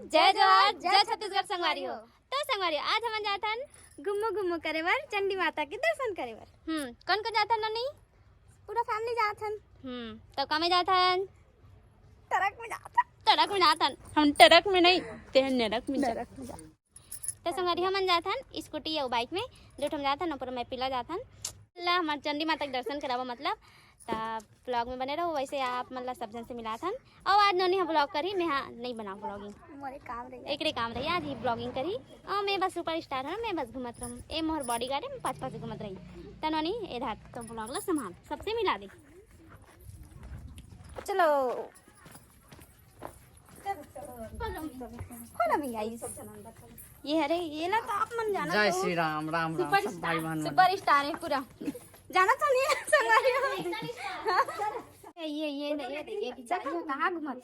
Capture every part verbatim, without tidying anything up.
जय जोहार, जय छत्तीसगढ़ संगवारी हो। तो संगवारी हो, आज हमन जाथन घुम्मो घुम्मो करे बर, चंडी माता के दर्शन करे बर। हम्म, कौन कौन जाथन नोनी? पूरा फैमिली जाथन। हम्म, तो कामे जाथन? ट्रक में जाथन। ट्रक में जाथन। हम ट्रक में नहीं, तेहन नरक में जा। नरक में जा। तो संगवारी हमन जाथन स्कूटी या बाइक में, दो ठन जाथन, ऊपर में पिला जाथन। ला हमार चंडी माता के दर्शन कराबो मतलब। त ब्लॉग में बने रहो। वैसे आप मन ला सब झन से मिलाथन। अउ आज नोनी ह ब्लॉग करही, मैं हा नहीं बनाओ ब्लॉगिंग। मोरे काम रही। एकरे काम रही, आज ही ब्लॉगिंग करही। अउ मैं बस सुपर स्टार हूँ, मैं बस घूमत रहूँ। ए मोहर बॉडीगार्ड है, मैं पाँच पाँच घूमत रही। त नोनी ए धार तो ब्लॉग ला संभाल, सबसे मिला दे। चलो। हो ना भी गाइस। ये हरे, ये ला तो आप मन जाना जय तो श्री राम, राम राम, सुपर सब भाई बहन मन। सुपर स्टार है पूरा। जाना तो नहीं है संगवारी हो। ये, ये, ये, ये, ये, ये भी चाहिए, कहाँ घूमत?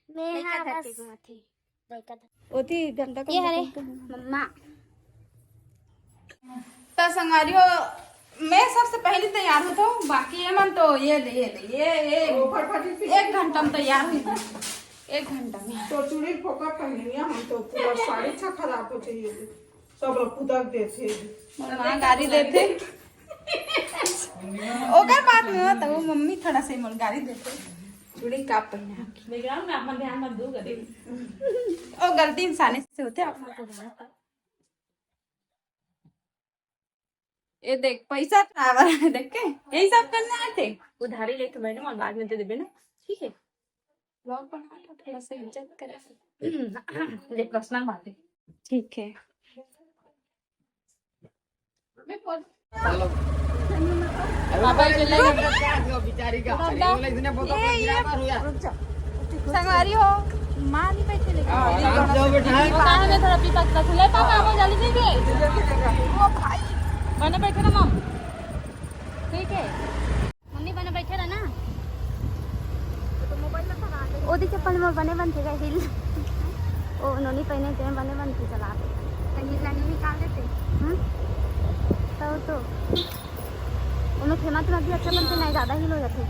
मैं लइका हाँ धर के बस। घूमत थी। लइका धर। ओती घंटा ये हरे, मम्मा। त संगवारी हो, मैं सबसे पहले तैयार होत हूँ, बाकी ये मन तो ये दे, ये दे, ये, ये ओ फटफटी पी। एक घंटा में तैयार हुई थी, एक घंटा में। तो चूड़ी फोका पहनिया, हम तो पूरा साड़ी छा खराब हो जाइए, सब लोग कुदक देते। माँ गाड़ी देते। ओकर बात में हो, तो वो मम्मी थोड़ा से मोर गाड़ी देते। चूड़ी का पहना? बैकग्राउंड में अपन ध्यान मत दू कभी। ओ गलती इंसाने से होते, आप लोग को जाना था। ये देख, पैसा खराब है, देख के यही सब करना आते। उधारी लेके मैंने और बाद में दे देबे ना, ठीक है? ब्लॉग बना तो थोड़ा सा इज्जत करे। ये पर्सनल बात है। ठीक है। पापा चले गए। बेचारी का, अरे, बोले, इसने बहुत ये, ये, गिरावर हुआ। रुक जा। संगवारी हो, माँ नहीं बैठे लेकिन। हाँ, आराम से बैठा है। वो कहाँ है, थोड़ा पीपा के रख ले, पापा, वो जल्दी दीजिए। वो भाई। बने बैठे ना मम। ठीक है। मम्मी बने बैठे रह ना। ओदी चप्पल में बने बनथे का हिल। ओ नोनी पहने ते बने बनथे चला। कहीं लानी निकाल देते। हम्म? तो, तो। ओमे खेमा तो अभी अच्छा बनथे, नहीं ज्यादा हिल हो जाथे।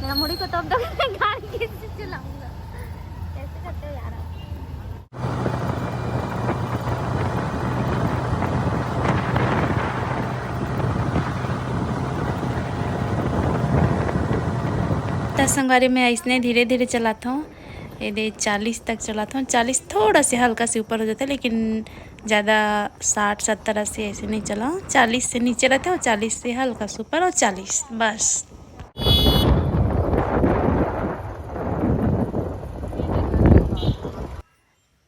मेरा मुड़ी को तो अब तक गाड़ी कैसे चलाऊंगा? कैसे करते हो यार आप? त संगवारी, मैं अइसने धीरे धीरे चलाथों। ये दे चालीस तक चलाथों। चालीस थोड़ा से हल्का से ऊपर हो जाता है, लेकिन ज़्यादा साठ सत्तर अस्सी ऐसे नहीं चलाओ। चालीस से नीचे रहते हो, चालीस से हल्का से ऊपर और चालीस बस।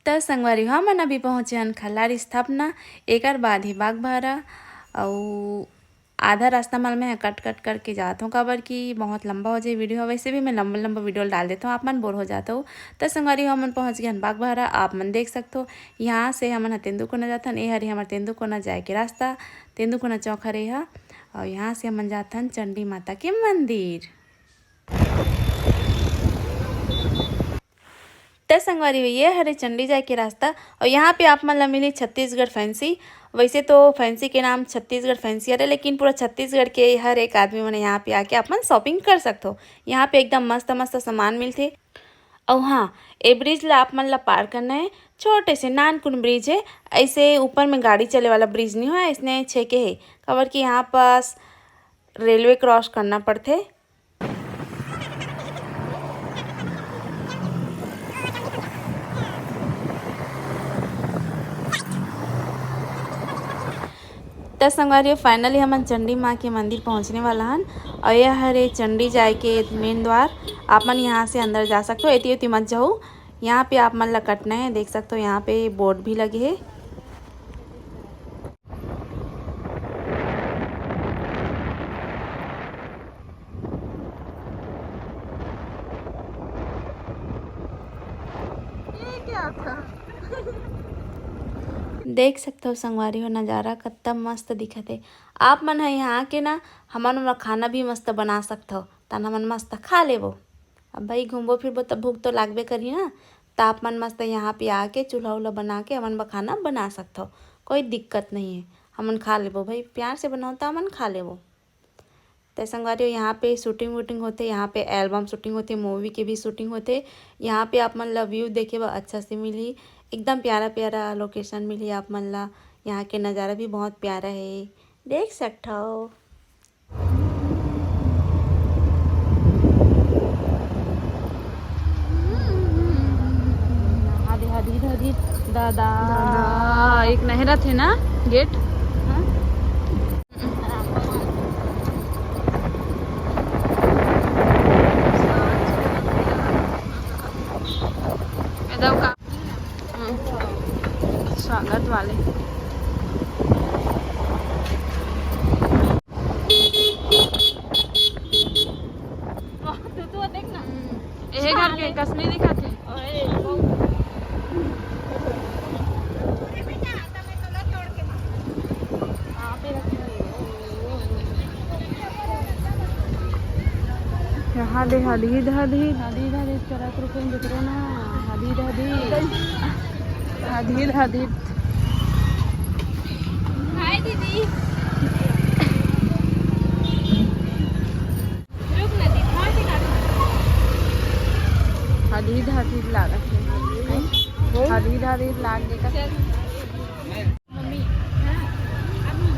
त संगवारी हो, हमन अभी पहुँचे हन खल्लार स्थापना, एकर बाद ही बागबाहरा। अउ आधा रास्ता म मैं कट कट करके जात हूँ, काबर कि बहुत लंबा हो जाए वीडियो। वैसे भी मैं लंबा लंबा वीडियो डाल देता हूँ, आप मन बोर हो जाता हूँ। त संगवारी हो, हमन पहुँच गए हन बागबाहरा। आप मन देख सकते हो, यहाँ से हमन ह तेंदूकोना जाथन। ए हरे हमर तेंदूकोना जाए के रास्ता, तेंदूकोना चौक हरे ह। और यहाँ से हमन जाथन चंडी माता के मंदिर। त संगवारी हो, ये हरे चंडी जाए के रास्ता। और यहाँ पे आप मन ला मिली छत्तीसगढ़ फैंसी। वैसे तो फैंसी के नाम छत्तीसगढ़ फैंसी हरे, लेकिन पूरा छत्तीसगढ़ के हर एक आदमी मन यहाँ पे आके आप मन शॉपिंग कर सकथो। यहाँ पे एकदम मस्त मस्त सामान मिलथे। और हाँ, ए ब्रिज ला आप मन ला पार करना है। छोटे से नानकुन ब्रिज है, ऐसे ऊपर में गाड़ी चले वाला ब्रिज नहीं हो, इसने छेके है, काबर कि यहाँ पास रेलवे क्रॉस करना पड़थे। त संगवारी हो, finally हमन चंडी माँ के मंदिर पहुँचने वाला हन। और यह हरे चंडी जाए के मेन द्वार। आप मन यहाँ से अंदर जा सकते हो, एती ओती मत जाओ। यहाँ पे आप मन ला कटना है, देख सकते हो यहाँ पे बोर्ड भी लगे है। ये क्या था? देख सकथो संगवारी हो, नजारा कत्ता मस्त दिखत हे। आप मन ह यहाँ आके ना, हमन ओला खाना भी मस्त बना सकथो, तन हमन मस्त खा लेबो। अब भाई घूमबो फिरबो त भूख तो लागबे करही ना, त आप मन मस्त यहाँ पे आके चूल्हा उल्हा बना के हमन बर खाना बना सकथो, कोई दिक्कत नहीं है। हमन खा लेबो भाई, प्यार से बनाओ त हमन खा लेबो। तो संगवारी हो, यहाँ पे शूटिंग वूटिंग होथे, यहाँ पे एल्बम शूटिंग होथे, मूवी के भी शूटिंग होथे। यहाँ पे आप मन ला व्यू देखे बर अच्छा से मिलही, एकदम प्यारा प्यारा लोकेशन मिलही आप मन ला। यहाँ के नज़ारा भी बहुत प्यारा है, देख सकथव। हदी हदी हदी दादा। दादा, एक नहरा थे ना गेट। हाँ। एकदम का, हम्म, स्वागत वाले। तू तो देख ना। हम्म, एहे घर के कस नहीं दिखत हे। यहाँ दे हदीद हदीद हदीद हदीद करत रुके मित्रों ना। हदीद हदीद हदीद हदीद। हाय दीदी। रुक ना दीदी, हाँ, ठीक है। हदीद हदीद लागत हे। हदीद हदीद लाग गे का? चल। मम्मी, हाँ, अभी।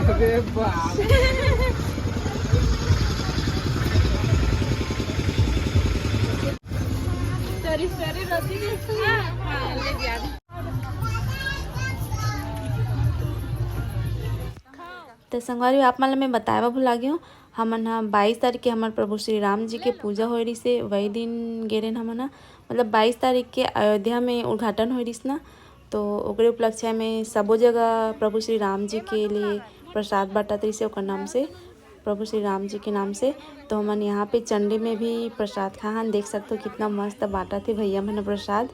अरे बाप। सॉरी, सॉरी, रद्दी। हाँ, हाँ, ले गया। तो संगवारी, आप मन ल मैं बताए बर भुला गेहूँ, हमन ह बाईस तारीख के हमर प्रभु श्री राम जी के पूजा होए रिहिसे, वही दिन गे रेहेन हमन ह। मतलब बाईस तारीख के अयोध्या में उद्घाटन होए रिहिस ना, तो ओकरे उपलक्ष्य में सबो जगह प्रभु श्री राम जी के लिए प्रसाद बांटत रिहिसे, ओकर नाम से, प्रभु श्री राम जी के नाम से। तो हमन यहाँ पे चंडी में भी प्रसाद खाए हन, देख सकथो कितना मस्त बांटत हे भैया मन प्रसाद।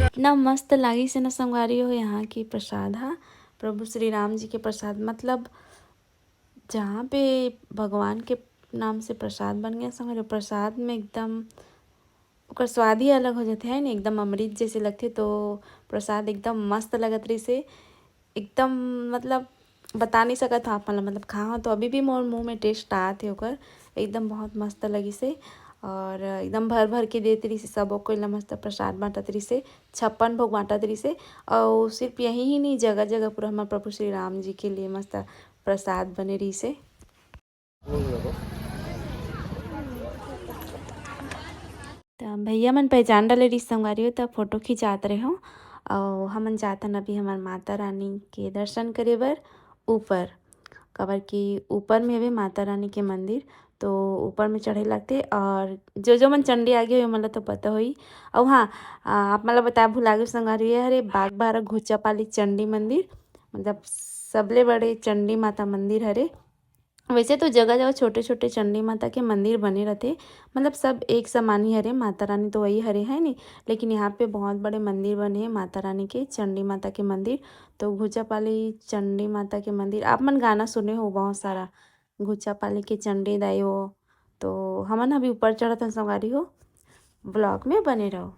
इतना मस्त लागिस हे ना संगवारी हो यहाँ के प्रसाद हा, प्रभु श्री राम जी के प्रसाद। मतलब जहाँ पे भगवान के नाम से प्रसाद बन गया संगवारी हो, प्रसाद में एकदम ओकर स्वाद ही अलग हो जाथे, है नी, एकदम अमृत जैसे लगथे। तो प्रसाद एकदम मस्त लगत रहिसे, एकदम मतलब बता नहीं सकत हूँ आप मन ला, मतलब खाए हव तो अभी भी मोर मुँह में टेस्ट आत हे ओकर, एकदम बहुत मस्त लगिसे। और एकदम भर भर के देत रहिसे, सबो कोई ला मस्त प्रसाद बांटत रहिसे, छप्पन भोग बांटत रहिसे। और सिर्फ यही ही नहीं, जगह जगह पूरा हमर प्रभु श्री राम जी के लिए मस्त प्रसाद बने रहिसे। त भैया मन पहचान डाले रहिस संगवारी हो, त फोटो खिंचात रहे हो। और हमन जातन अभी हमर माता रानी के दर्शन करे बर ऊपर, काबर कि ऊपर में हवे माता रानी के मंदिर, तो ऊपर में चढ़े लगथे। और जो जो मन चंडी आगे हो, ओमन ला तो पता होही। और हाँ, आ, आप मन ला बताए भुला गे संगवारी हो, ये हरे बागबारा घुच्चापाली चंडी मंदिर, मतलब सबले बड़े चंडी माता मंदिर हरे। वैसे तो जगह जगह छोटे छोटे चंडी माता के मंदिर बने रहथे, मतलब सब एक समान ही हरे, माता रानी तो वही हरे है नी, लेकिन यहाँ पे बहुत बड़े मंदिर बने हैं माता रानी के, चंडी माता के मंदिर। तो घुच्चापाली चंडी माता के मंदिर, आप मन गाना सुने हो बहुत सारा, घुच्चापाली के चंडी दाई हो। तो हमन अभी ऊपर चढ़त हन संगवारी हो, ब्लॉग में बने रहो।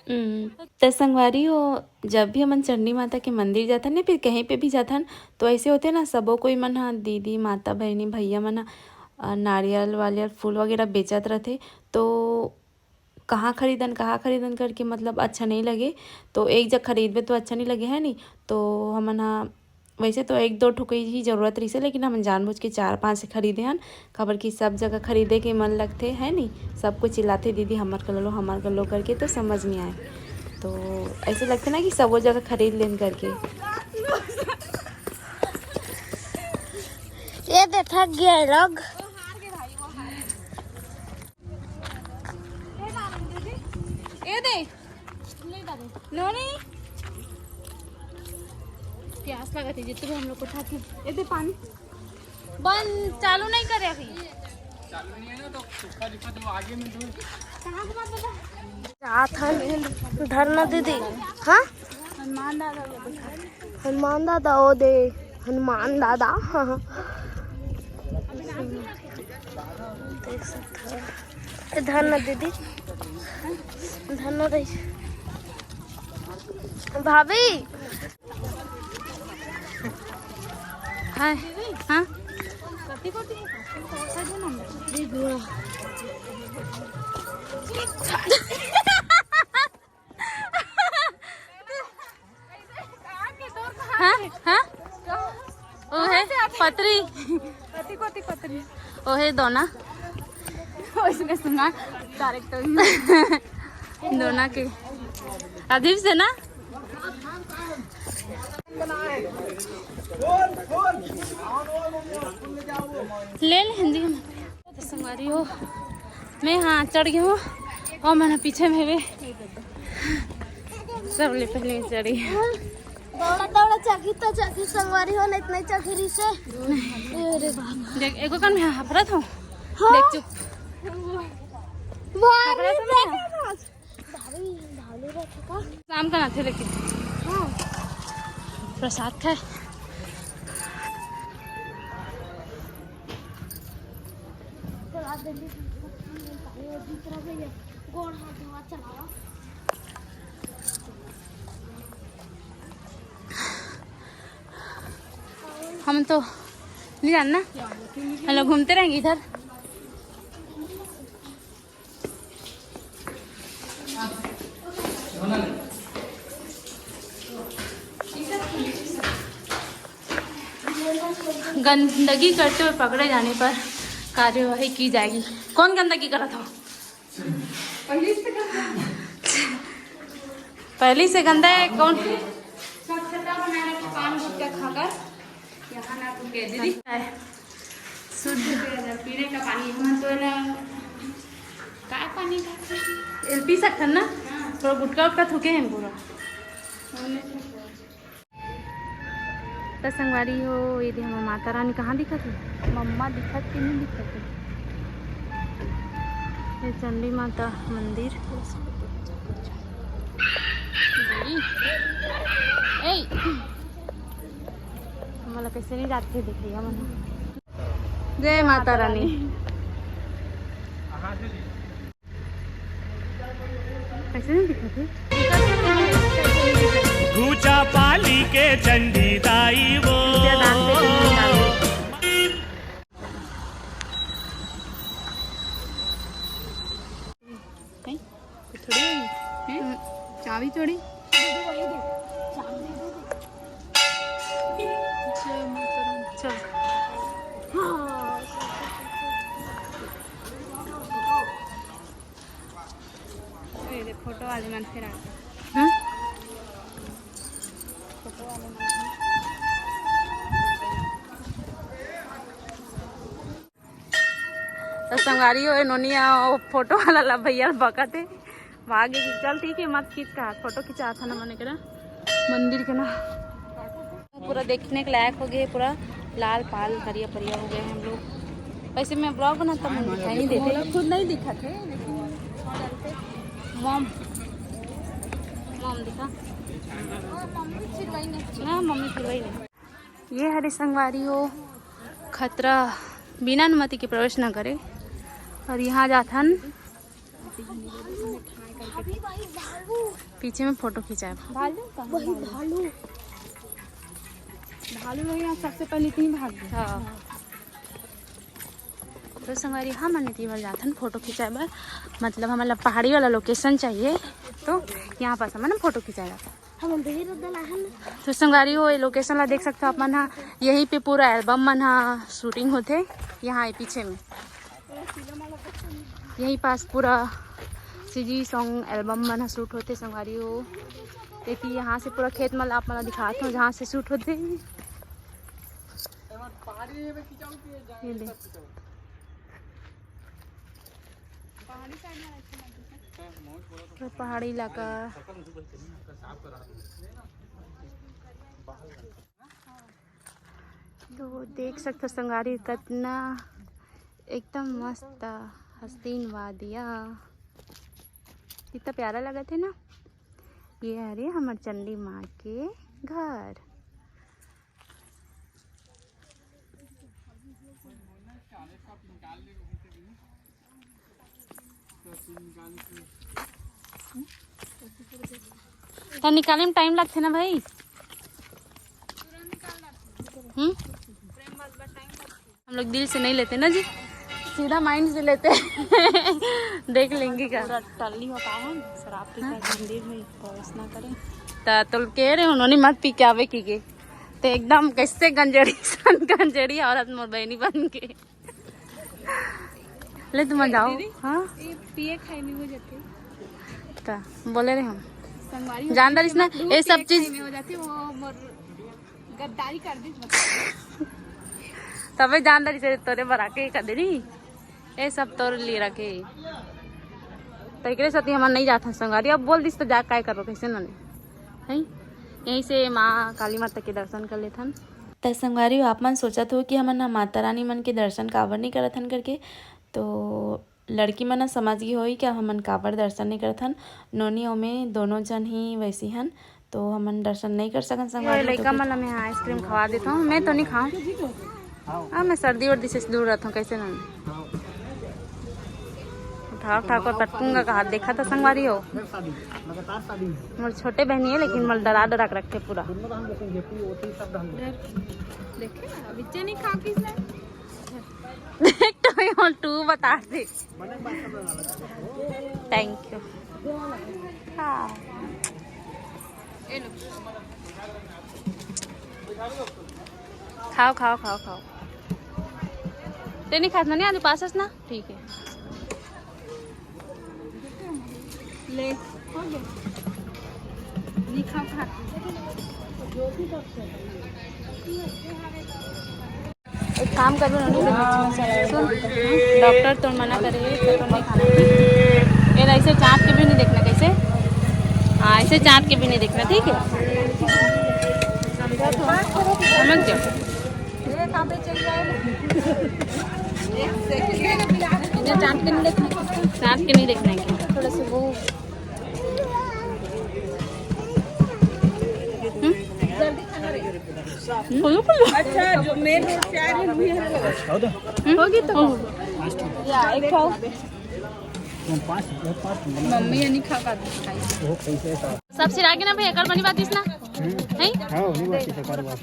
हम्म, त संगवारी हो, जब भी हमन चंडी माता के मंदिर जाथन या फिर कहीं पे भी जाथन, तो ऐसे होथे ना, सबो कोई मन ह, दीदी, माता, बहिनी, भैया मन ह, अ, नारियल वारियल, फूल वगैरह बेचत रथे। तो कहाँ खरीदन, कहाँ खरीदन करके, मतलब, अच्छा नहीं लगे। तो एक जगह खरीदबे तो अच्छा नहीं लगे, है नी? तो हमन ह वैसे तो एक दो ठो के ही जरूरत रहिसे, लेकिन हमन जानबूझ के चार पांच खरीदे हन, काबर कि सब जगह खरीदे के मन लगथे, है नी? सब कोई चिल्लाथे, "दीदी, हमर कर लो, हमर कर लो," करके, तो समझ नहीं आए। तो ऐसे लगथे ना कि सबो जगह खरीद लेन करके। ये दे, थक गया है लोग। ए दे। नोनी। प्यास लगत हे, जितने हम लोग को ठाके। ए दे पानी। बंद, चालू नहीं करे अभी। चालू नहीं है ना, तो सूखा दिखा तो आगे में दूर। कहाँ से बात बता? जात हन धरना दीदी। हाँ? हनुमान दादा वो देखा। हनुमान दादा, वो दे, हनुमान दादा। देख सकते हो। ए, धन दीदी, धन रही। भाभी। हाय। हाँ। हाँ, हाँ। ओहे पतरी। पति कोती पतरी। ओहे दोना। इसने सुना डायरेक्टर। दोना के अजीब से ना। ले ले हिंदी में। तो संगवारी हो, मैं हाँ चढ़ गई हूँ और मैंने पीछे में भी सबले पहले चढ़ी। दौड़ा दौड़ा चढ़ी तो चढ़ी संगवारी हो, नहीं इतना ही चढ़ी रही से। अरे बाप। देख, एको कान में हफरत हो। हाँ। देख, चुप। भालू हफरत हो ना। देखा ना। भालू, भालू रखे का? शाम का ना थे लेकिन। हाँ। प्रसाद खाए। चला जल्दी। दूसरा भैया गोड़ हाथ धोआ चलावा। हम तो नहीं जानना, हम लोग घूमते रहेंगे इधर। गंदगी करते हुए पकड़े जाने पर कार्यवाही की जाएगी। कौन गंदगी करा था? पहली से गंदा है कौन? स्वच्छता बनाए रखो पान गुटखा खाकर। यहाँ ना थूके दीदी। शुद्ध पीने का पानी, हम तो ना का पानी का एल पी सकथन ना। हाँ। थोड़ा गुटखा उटखा थूके हैं पूरा। हमने तो संगवारी हो, ये दे हमर माता रानी कहाँ दिखत हे? मम्मा दिखत कि नहीं दिखत हे? ये चंडी माता मंदिर। ए, हमला कैसे नहीं जाते देखे हमन। जय माता रानी। कैसे नहीं दिखत हे? घूचा पाली के चंडी दाई वो। विद्या दान पे भी नहीं डाल दे। नहीं, ये थोड़ी है ये। हैं? हम्म। चाबी चोरी। चल। ये देख, फोटो वाले मन फेर आगे। हम्म? फोटो वाले मन। तो संगवारी हो, ए नोनिया ओ फोटो वाला ला भैया बकत हे, भागे कि चल ठीक है, मत खींच कहा, फोटो खिंचात हन हमन एकरा मंदिर के ना। पूरा देखने के लायक हो गए, पूरा लाल पाल करिया परिया हो गए हम लोग। वैसे मैं ब्लॉग बनाता हूँ, दिखाई नहीं देते। खुद नहीं दिखत हे, लेकिन मॉम, मॉम दिखा। हाँ, मम्मी फिर वही नहीं। ये हरे संगवारी हो खतरा, बिना अनुमति के प्रवेश न करे। और यहाँ जाथन पीछे में फोटो खिंचाए। भालू कहाँ? वही भालू। भालू लोग यहाँ सबसे पहले इतनी भाग गए। हाँ। तो संगवारी, हमन एती बर जाथन फोटो खिंचाए बर, मतलब हमन ला पहाड़ी वाला लोकेशन चाहिए, तो यहाँ पास हमन फोटो खिंचाए जाथन। हमन देर दलाहन। तो संगवारी हो, ये लोकेशन ला देख सकते हो आप मन हा, यहीं पे पूरा एल्बम मन हा शूटिंग होथे। यहाँ है पीछे में, यहीं पास पूरा सीजी सॉन्ग एल्बम मन हा शूट होथे संगवारी हो। देखिए यहाँ से पूरा खेत मन ला आप मन ला दिखात हो जहाँ से शूट होथे। ये दे। तो पहाड़ी इलाका। तो देख सकथो संगवारी, कतना एकदम मस्त हसीन वादिया, कितना प्यारा लगत हे ना। ये हरे हमर चंडी माँ के घर। तो निकाले में टाइम लगथे ना भाई। हम्म। हम लोग दिल से नहीं लेते ना जी, सीधा माइंड से लेते। देख लेंगे क्या। पूरा टल्ली होता है, शराब पीता है, मंदिर में प्रवेश ना करें। ता तो कह रहे उन्होंने मत पी के आवे की के, तो एकदम कैसे गंजेड़ी सन गंजेड़ी औरत मोर बहनी बन के। ले तुम जाओ। हाँ, ये पिए खाए में हो जाते। ता बोले रहे हम। संगवारी जानदार होती इसना, है, ये सब पिए चीज खाए में हो जाती है, वो मोर गद्दारी कर दी। तबे जानदार इसे तोरे बरा के कर देनी। ये सब तोर लिए रखे। तो एकरे साथ ही हमन नहीं जात हन संगवारी। अब बोल दिस तो जा काय करो, कैसे नने? हैं? यहीं से माँ काली माता के दर्शन कर लेथन। त संगवारी हो, आप मन सोचत हो कि हमन ह माता रानी मन के दर्शन काबर नहीं करत हन करके, तो लड़की मन ह समझ गई होई कि अब हमन काबर दर्शन नहीं करत हन। नोनी ओमे दोनों जन ही वैसी हन, तो हमन दर्शन नहीं कर सकन ये संगवारी हो। तो लइका फिर मन ल मैं आइसक्रीम खवा देता हूँ, मैं तो नहीं खाऊँ। हाँ, मैं सर्दी वर्दी से दूर रहता हूँ, कैसे ना। उठा उठा को पटकूंगा कहा, देखा था संगवारी हो। मोर छोटे बहनी है, लेकिन मोर डरा डरा के रखे पूरा। देखे ना, बच्चे नहीं खा किसने। देख तो ये टू बता दे। Thank you. हाँ। खाओ, खाओ, खाओ, खाओ। ते नहीं खात ना, नहीं आज उपास हस ना? ठीक है। ले, हो गया। नहीं खा, खा। एक काम करबे नोनी, सुन, डॉक्टर तोर मना करे हे, तो नहीं खाना। ये ऐसे चाँद के भी नहीं देखना, कैसे? हाँ, ऐसे चाँद के भी नहीं देखना, ठीक है? समझ जाओ। ये चाँद के नहीं देखना, चाँद के नहीं देखना है क्या? थोड़ा सा वो हम्म? अच्छा, जो मेन रोड से आ रही है, वही है। होगी तो या, एक खाओ। मम्मी ये नहीं खा पाती। सब सिरा के ना भैया, कर बनी बात इस ना। हैं? हाँ, वही बात है, कर बात।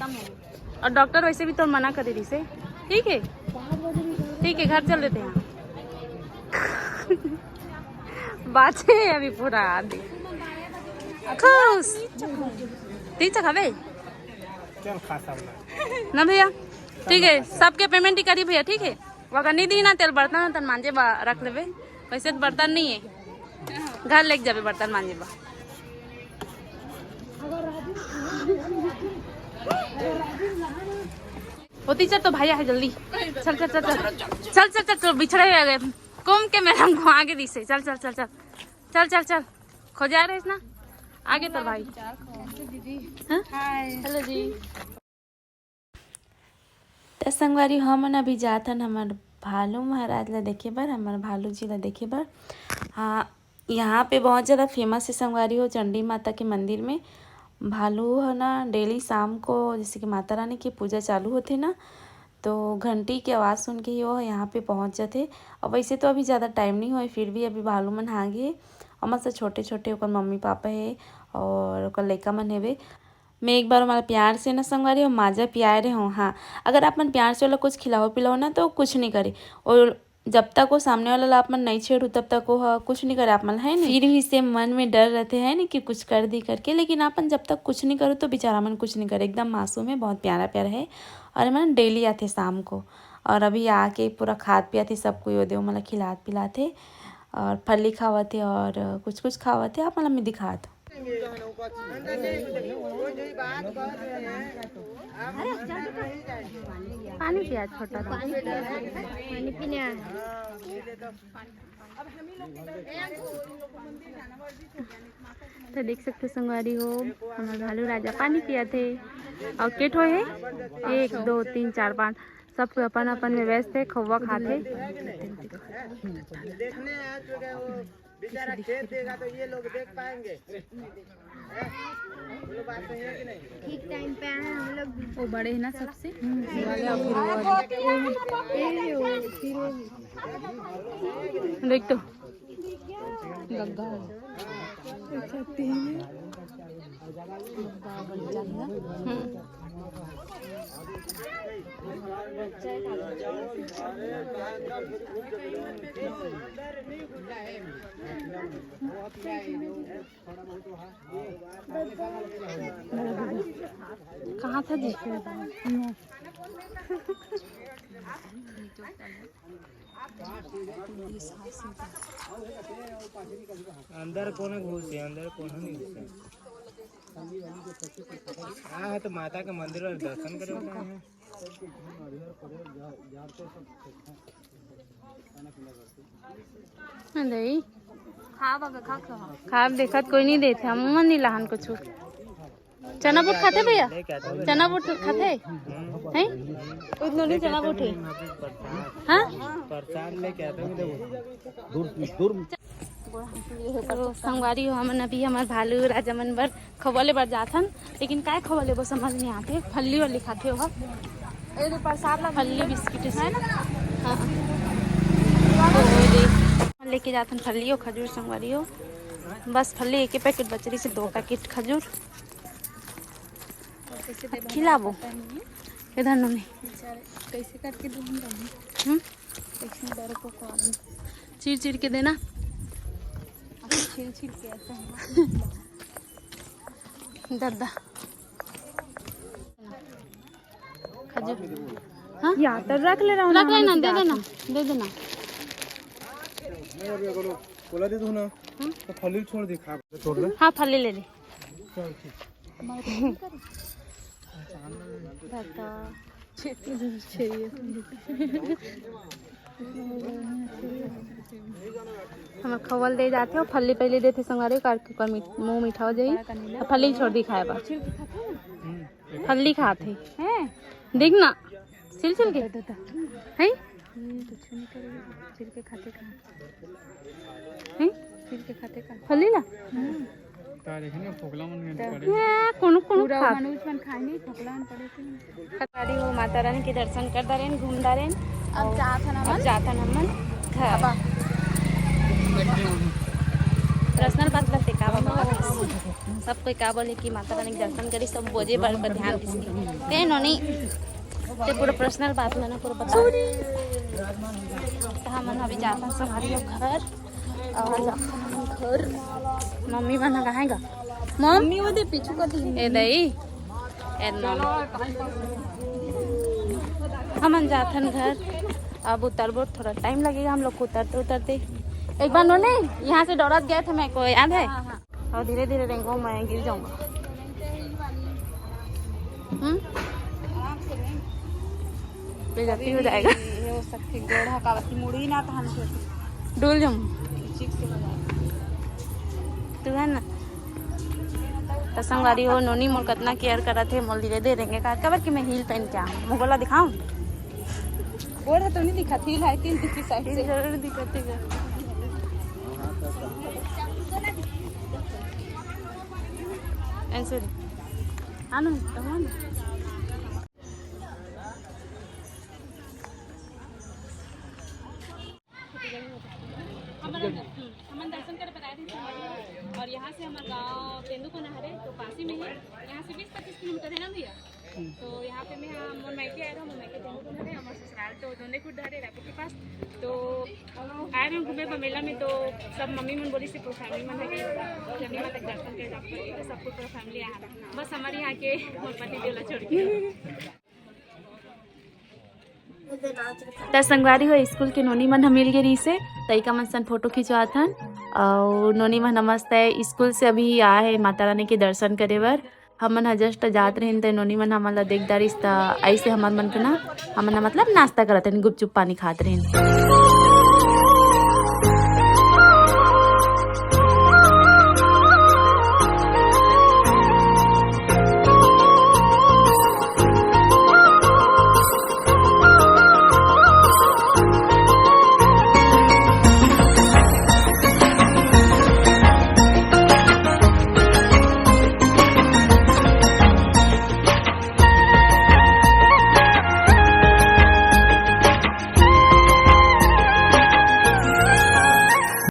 और डॉक्टर वैसे भी तो मना कर रही से, ठीक है? ठीक है, घर चल देते हैं। बाचे अभी पूरा आदि। खुश। तीन से खाबे? चल खा सब ना। ना भैया, ठीक है, सबके पेमेंट ही करी भैया, ठीक है? वो अगर नहीं दी ना, तेल बर्तन उर्तन मांजे बा, रख लेबे। वैसे तो बर्तन नहीं है, घर लेके जाबे बर्तन मांजे बा। होती चल तो भैया है, जल्दी चल, चल, चल, चल, चल, चल, चल, चल, बिछड़े हुए गए। कुंभ के मेला में घुमा के दिसे। चल, चल, चल, चल, चल, चल, चल, खोजा रहे ना। आगे तो भाई। हाँ? हेलो जी। त संगवारी, हमन अभी जाथन हमर भालू महाराज ला देखे बर, हमर भालू जी ला देखे बर। हाँ, यहाँ पे बहुत ज़्यादा फेमस है संगवारी हो, चंडी माता के मंदिर में। भालू है ना, डेली शाम को जैसे कि माता रानी की पूजा चालू होते ना, तो घंटी के आवाज़ सुन के ही वो यहाँ पे पहुँच जाते। और वैसे तो अभी ज़्यादा टाइम नहीं हुए, फिर भी अभी भालू मन आ गए। और मस्त छोटे छोटे ओकर मम्मी पापा है और ओकर लइका मन हेवे। मैं एक बार हमारा प्यार से ना संगवारी हो माजा पियाए रहे हो। हाँ, अगर आप मन प्यार से वाला कुछ खिलाओ पिलाओ ना, तो कुछ नहीं करे। और जब तक वो सामने वाला ला आप मन नहीं छेड़ू, तब तक वो ह-, कुछ नहीं करे आप मन, है नहीं? फिर भी से मन में डर रहते हैं नहीं कि कुछ कर दी करके, लेकिन आप मन जब तक कुछ नहीं करो तो बेचारा मन कुछ नहीं करे, एकदम मासूम है, बहुत प्यारा प्यारा है। और मन डेली आते शाम को, और अभी आके पूरा खात पियाते, सब कोई ओदे वो मतलब खिलात पिलाते, और फली खावत है और कुछ कुछ खावत है। आप मतलब मैं दिखात पानी पिया छोटा सा। पानी पीने आया। तो देख सकते संगवारी हो, हमारे भालू राजा पानी पिया थे। और के ठो है? एक, दो, तीन, चार, पाँच। सब कोई अपन अपन में व्यस्त है, खौवा खात है। देखने आ चुके हो, बेचारा खेत देगा तो ये लोग देख पाएंगे। ठीक टाइम पे आए हैं हम लोग। वो बड़े हैं ना सबसे। देख तो गग्गा है। कहाँ था जी? अंदर कोनो घुसे, अंदर कोनो नहीं घुसे। हाँ, तो माता के मंदिर में दर्शन करे वाला है। दई। खा बा, खा, खा। खाब देखत कोई नहीं देथे, हम मन नहीं लाहन कुछ। चना बूट खाथे भैया? चना बूट खाथे? हैं? उतनो नहीं चना बूट है। हाँ? प्रसाद लेके आता हूँ। तो संगवारी हो, हमन अभी हमर भालू राजा मन बर खवा ले बर जाथन, लेकिन काय खवा लेबो समझ नहीं आथे। फल्ली वल्ली खाथे हो। ए तो प्रसाद ला फल्ली बिस्किट है ना? हाँ। तो दे, लेके जाथन फल्ली हो, खजूर संगवारी हो। बस फल्ली एक पैकेट बच रही से दो पैकेट खजूर। खिलाबो। इधर नोनी। कैसे करके दूँ? हम्म? चीर चीर के देना। छील छील के ऐसा है। दर्दा। खजूर। हाँ? या तो रख ले रहा हूँ रख ना, लेना, हम दे जाते देना, हैं। दे देना। नहीं, अभी अगर ओला दे दो ना, तो फली छोड़ दे, खा। छोड़ दे। हाँ, फली ले ले। चल, ठीक। दर्दा। हमर खवल दे जाथे, अउ फल्ली पहले देथे संगवारी, काट के ओकर मीठ-, मुंह मीठा हो जाई। अउ फल्ली छोड़ दी खाए बर। फल्ली खात हे। हैं? देख ना, छिल छिल के। हैं? हैं? छिल के खाते का? फल्ली ला? ता देखे ना, फोकला मन में पड़े। ए, कोनो, कोनो पूरा खा। मनुष्य मन खाए नहीं, फोकला मन पड़े थे। संगवारी हो, माता रानी के दर्शन कर दारेन, घूम दारेन। अब जाथन अब हमन। जाथन हमन घर। अब पर्सनल बात लगते का बाबा? सब कोई का बोले कि माता रानी के दर्शन करी, सब बोझे बर पर ध्यान दिस। ते नोनी, ते पूरा पर्सनल बात मैंने पूरा बता। तो हमन अभी जाथन संगवारी हो घर। और घर मम्मी मन ह कहाँ हे गा? मम? मम्मी वो दे पीछू कर दी। ए दई, ए मम। हमन जाथन घर। अब उतरबो, थोड़ा टाइम लगेगा हम लोग को उतरते उतरते। एक बार नोनी यहाँ से डरत गए थे मेरे को, याद है? हाँ, हाँ। और धीरे धीरे रेंगो, मैं गिर जाऊंगा। हम्म? बेइज्जती हो जाएगा। ये हो सकती, गोड़ हकावती, मुड़ी ना तहन से। डोल जाऊं। ठीक से हो जाएगा। तू है ना? तो संगवारी हो, नोनी मोर कतना केयर करत हे, मोर लिए दे देंगे का, काबर कि मैं हील पहन के आऊं। मोर गोला दिखाऊं? गोड़ ह तो नहीं दिखत, हील है, तीन दिखी साइड से। जरूर दिखत है। ऐसे। आनो, तो हम। हमन, हमन दर्शन करे बर आए रहिन संगवारी हो, और यहाँ से हमर गाँव तेंदूकोना हरे, तो पास ही में है, यहाँ से बीस पच्चीस किलोमीटर है ना भैया? तो यहाँ पे मैं, हाँ, मोर मायके आए रहा, मोर मायके तेंदूकोना हरे, हमर ससुराल तो दोंदेकुट हरे, रायपुर के पास। तो आए रहे घूमे बर मेला में, तो सब मम्मी मन बोली से पूरा फैमिली मन है कि चंडी माता के दर्शन करे जाबो, तो सबको पूरा फैमिली आए रहा, बस हमारे यहाँ के मोर पति देव ला छोड़ के। त संगवारी हो, स्कूल के नोनी मन ह मिल गे रहिसे, त इका मन सन फोटो खिंचवात हन। अउ नोनी मन ह मस्त है, स्कूल से अभी आए है माता रानी के दर्शन करे बर। हमन ह जस्ट जात रहिन, त नोनी मन हमन ला देख डारिस, त ऐसे हमर मन के ना, हमन ह मतलब नाश्ता करत रहिन, गुपचुप पानी खात रहिन।